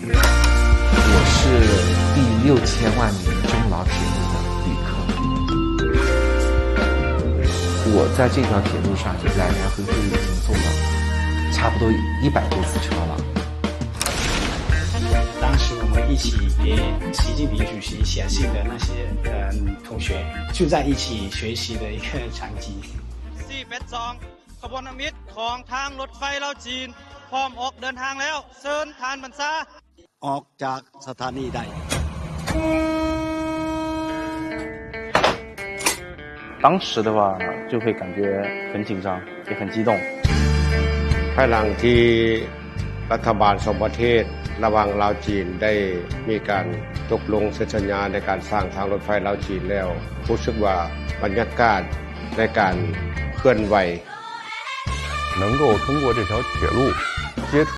我是第六千万名中老铁路的旅客。我在这条铁路上已经来来回回已经坐了差不多一百多次车了。当时我们一起给习近平主席写信的那些呃同学，就在一起学习的一个场景。 ສີ່ແປດສອງ ຂະບວນທຳອິດຂອງທາງລົດໄຟລາວຈີນ ພ້ອມອອກເດີນທາງແລ້ວ. ເຊີນທ່ານບັນຊາ. ອອກຈາກສະຖານີໄດ້. 当时的话，就会感觉很紧张，也很激动。 ພາຍຫຼັງທີ່ລັດຖະບານສອງປະເທດ ລະຫວ່າງລາວ-ຈີນ ໄດ້ມີການຕົກລົງເຊັນສັນຍາໃນການສ້າງທາງລົດໄຟລາວ-ຈີນແລ້ວ ຮູ້ສຶກວ່າບັນຍາກາດໃນການເຄື່ອນໄຫວ 能够通过这条铁路接触